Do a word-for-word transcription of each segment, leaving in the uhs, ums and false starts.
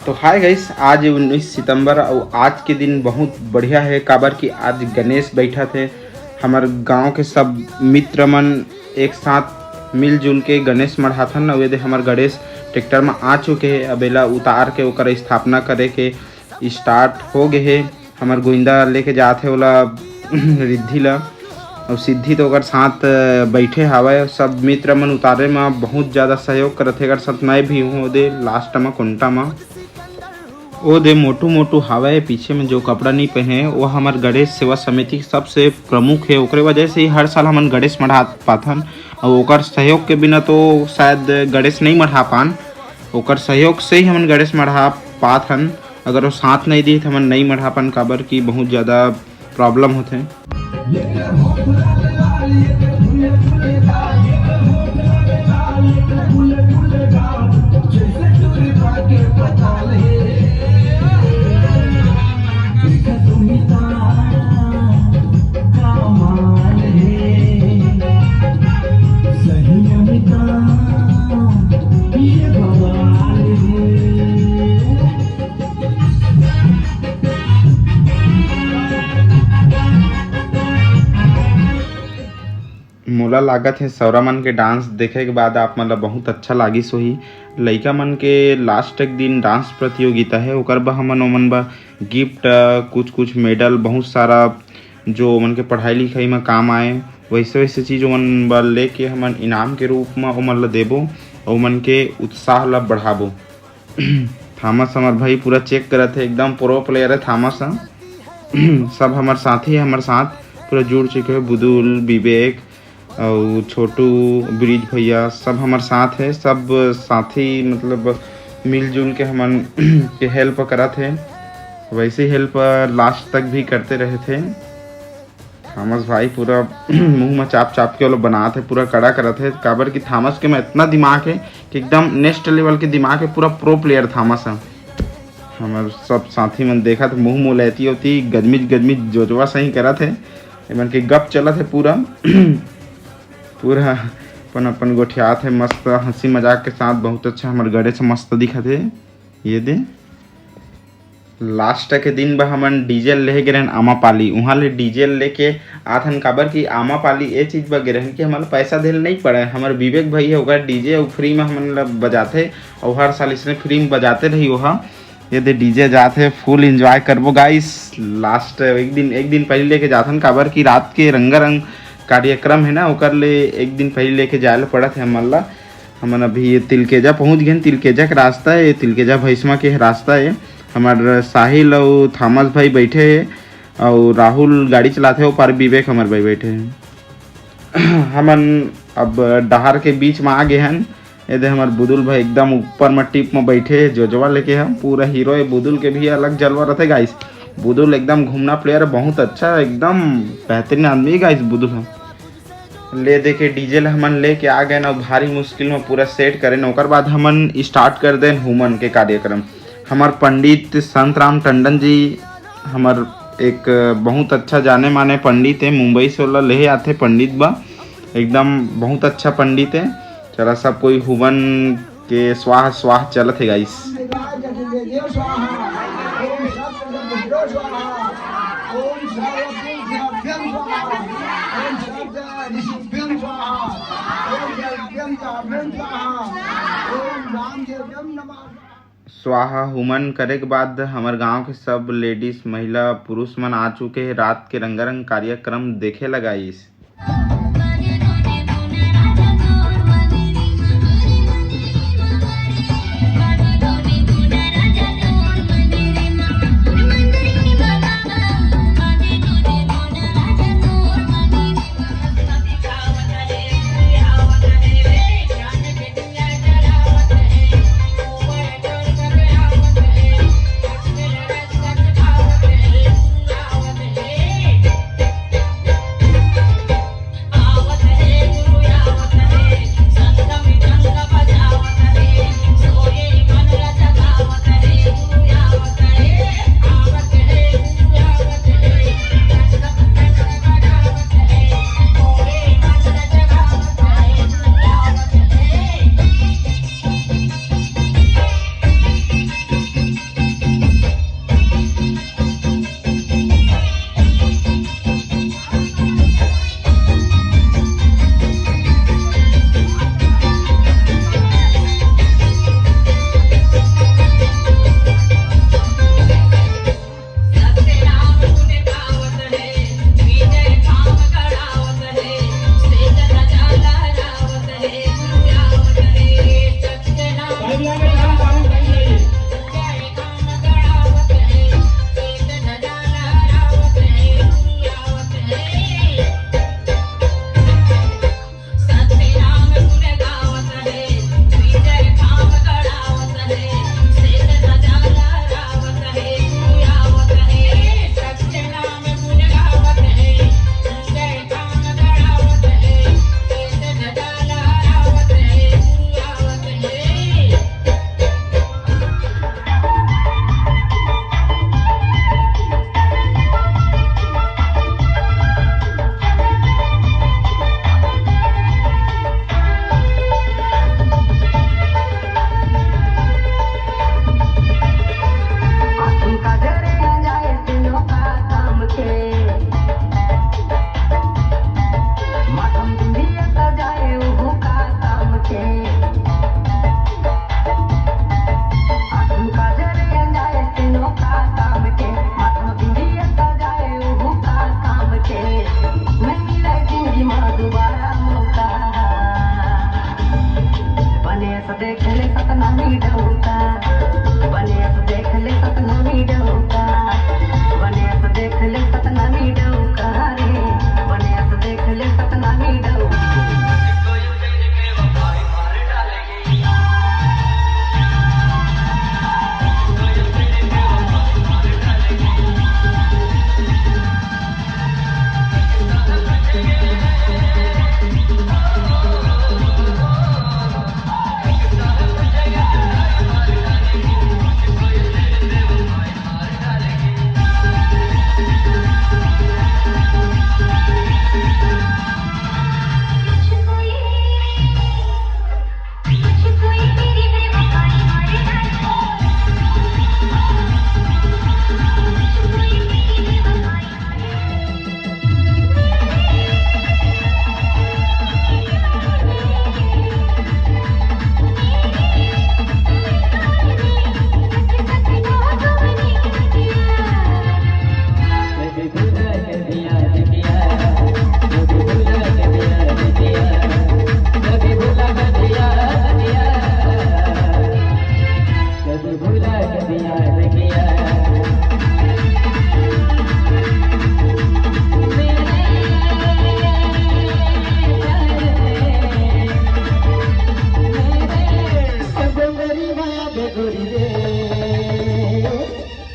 तो hi guys, आज उन्नीस सितंबर अउ आज के दिन बहुत बढ़िया हे, काबर कि आज गणेश बैठत हे। हमर गांव के सब मित्र मन एक साथ मिलजुल के गणेश मढ़ाथन। अउ एदे हमर गणेश ट्रैक्टर म आ चुके हे, अब एला उतार के ओकर स्थापना करे के स्टार्ट हो गे हे। हमर गोविंदा लेके जात हे ओला रिद्धि ला, अउ सिद्धि तो ओकर साथ बैठे हावय। सब मित्र मन उतारे म बहुत ज्यादा सहयोग करत हे, एकर साथ मैं भी हूँ ओदे लास्ट म कोंटा म। ओ दे मोटू मोटू हावय, पीछे में जो कपड़ा नहीं पहने, वो हमर गणेश सेवा समिति के सबसे प्रमुख हे। ओकरे वजह से ही हर साल हमन गणेश मढ़ा पाथन, अउ ओकर सहयोग के बिना तो शायद गणेश नहीं मढ़ा पान। ओकर सहयोग से ही हमन गणेश मढ़ा पाथन। अगर वो साथ नहीं दी तो हमन नहीं मढ़ा पान, काबर कि बहुत ज़्यादा प्रॉब्लम होथे। मोला लागत हे सौरा मन के डांस देखे के बाद आप मन ला बहुत अच्छा लागिस होही। लइका मन के लास्ट एक दिन डांस प्रतियोगिता हे, ओकर बर हमन ओमन बर गिफ्ट, कुछ कुछ मेडल, बहुत सारा जो ओमन के पढ़ाई लिखाई में काम आए, वैसे वैसे चीज ओमन बर लेके हमन इनाम के रूप में ओमन ला देबो, ओमन के उत्साह ला बढ़ाबो। थामस हमर भाई पूरा चेक करत हे, एकदम प्रो प्लेयर हे थामस ह। सब हमर साथी हे, हमर साथ पूरा जुड़ चुके हे। बुदुल, विवेक अउ छोटू, ब्रिज भैया सब हमर साथ हे। सब साथी मतलब मिलजुल के हमन के हेल्प करत हे, वैसे हेल्प लास्ट तक भी करते रहे थे। थामस भाई पूरा मुंह में चाप चाप के ओला बनात हे, पूरा कड़ा करत हे, काबर कि थामस के में इतना दिमाग हे कि एकदम नेक्स्ट लेवल के दिमाग हे, पूरा प्रो प्लेयर थामस ह। हमर सब साथी मन देखत मुंह मुलैती होती, गजमिज गजमिज जोजवा सही करत हे। एमन के गप चलत हे पूरा। पूरा अपन अपन गोठियात हे, मस्त हंसी मजाक के साथ। बहुत अच्छा हमर गणेश मस्त दिखत हे। ये दे लास्ट के दिन ब हमन डीजे लेहे गे रहन आमापाली, उहाँ ले डीजे लेके आथन, काबर कि आमापाली ए चीज ब गे रहन कि हमन ला पैसा देल नहीं पड़े। हमर विवेक भाई हे, ओकर डीजे अउ फ्री में हमन ला बजाथे, अउ हर साल इसने फ्री में बजाते रही ओहा। ये दे डीजे जात हे, फुल एंजॉय करबो गाइस। लास्ट एक दिन, एक दिन पहले लेके जाथन, काबर कि रात के रंगारंग कार्यक्रम हे ना, ओकर ले एक दिन पहले लेके जाए ला पड़त हे हमन ला। हमन अभी ये तिलकेजा पहुंच गए, तिलकेजा के रास्ता हे, ये तिलकेजा भैसमा के रास्ता हे। हमर साहिल अउ थामस भाई बैठे हे, अउ राहुल गाड़ी चलाथे, ओ पार विवेक हमर भाई बैठे हे। हमन अब डहार के बीच में आ गए हन। ये दे हमर बुदुल भाई एकदम ऊपर में टिप में बैठे हे, जोजवा लेके हम पूरा हीरो हे। बुदुल के भी अलग जलवा रहते गाइस। बुदुल एकदम घूमना प्लेयर, बहुत अच्छा, एकदम बेहतरीन आदमी गाइस बुदुल हम। ले देखे डीजे ल हमन लेके आ गए ना, भारी मुश्किल में पूरा सेट करेन। ओकर बाद हमन स्टार्ट कर देन हुमन के कार्यक्रम। हमर पंडित संत राम टंडन जी हमर एक बहुत अच्छा जाने माने पंडित हे, मुंबई से ओला लेहे आथे पंडित बा, एकदम बहुत अच्छा पंडित हे। चला सब कोई हुमन के स्वाहा स्वाहा चलत हे गाइस। स्वाहा हुमन करे के बाद हमर गांव के सब लेडीज, महिला, पुरुष मन आ चुके हे रात के रंगारंग कार्यक्रम देखे ला गाइस।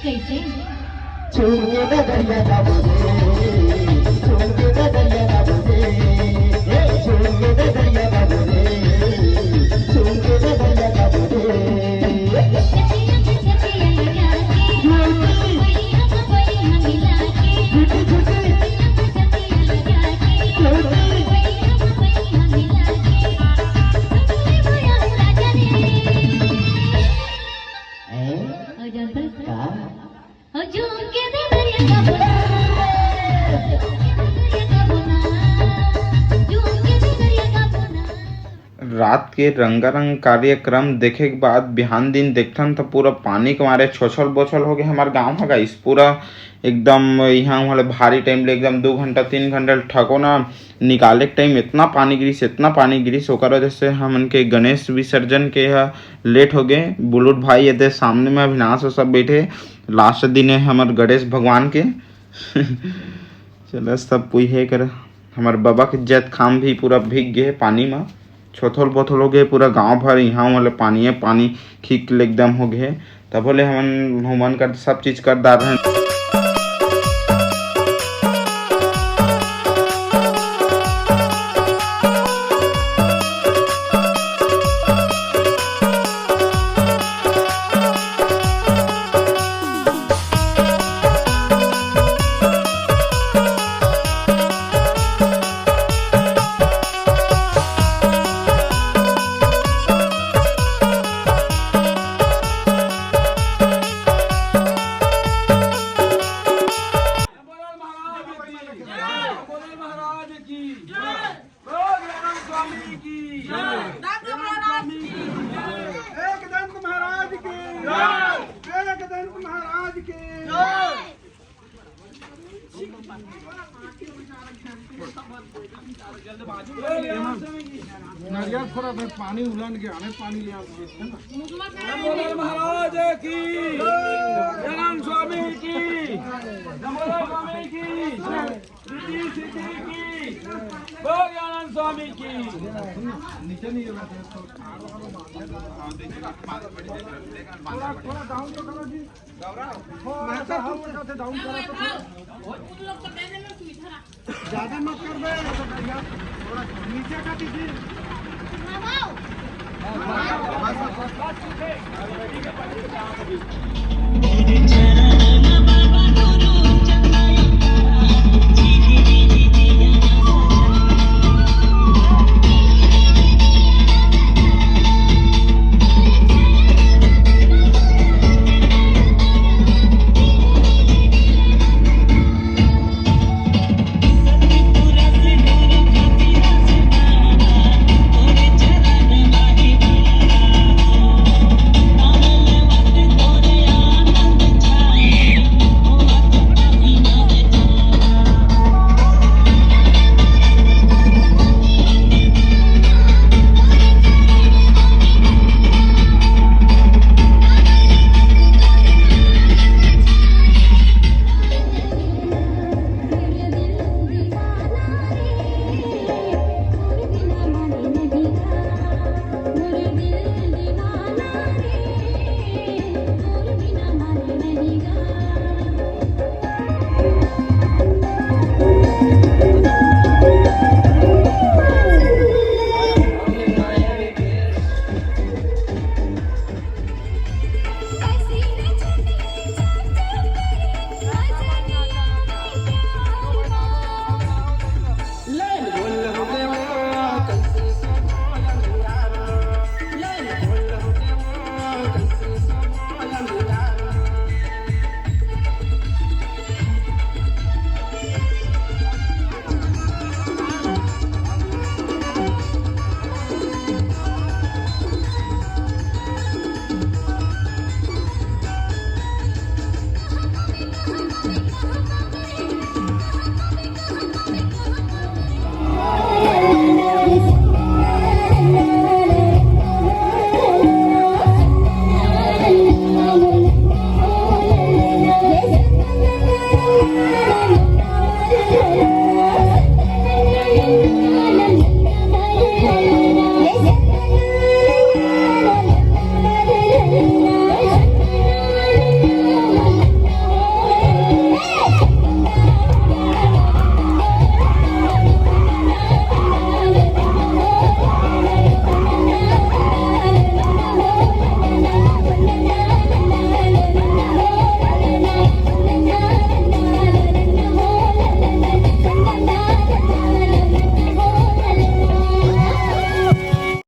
कैसे? चूम के नजरिया का बोले, चूम के नजरिया का बोले, ए, चूम के नजरिया का बोले, चूम के नजरिया का बोले। झूठी, झूठी। हैं? और जानता है? का? रात के रंगारंग कार्यक्रम देखे के बाद बिहान दिन देखथन त पूरा पानी के मारे छोछल बोछल हो गए हमार गांव ह गाइस। पूरा एकदम इहां उहां ले भारी टाइम ले एकदम दू घंटा तीन घंटा ले ठको ना निकाले के टाइम इतना पानी गिरिस, इतना पानी गिरिस, ओकर वजह से हमन के गणेश विसर्जन के ह लेट हो गए। बुलुट भाई एदे सामने में अविनाश वो सब बैठे, लास्ट दिन है हमर गणेश भगवान के। चल सब कोई है कर, हमर बाबा के जैत खाम भी पूरा भीग गए पानी में, छोथोल बोथोल हो गए पूरा गांव भर। यहाँ वाले पानी है, पानी खींच ले एकदम हो गए। तब बोले हमन हुमन कर सब चीज कर डार रहे। बोले महाराज की जय। बोले महाराज की जय। बोले स्वामी की जय। दंत महाराज की जय। एकदंत महाराज की जय। एकदंत महाराज की जय। नरिया थोड़ा देर पानी उलन के आने पानी ले आओ। बोले महाराज की, जगन स्वामी की, जमोदर स्वामी की, रिद्धि सिद्धि की, बोले आनंद स्वामी की। नीचे नहीं है। थोड़ा, थोड़ा डाउन तो करो जी। महसूस हो रहा था, डाउन करो तो थोड़ा। ज्यादा मत कर बे, थोड़ा नीचे का कीजिए।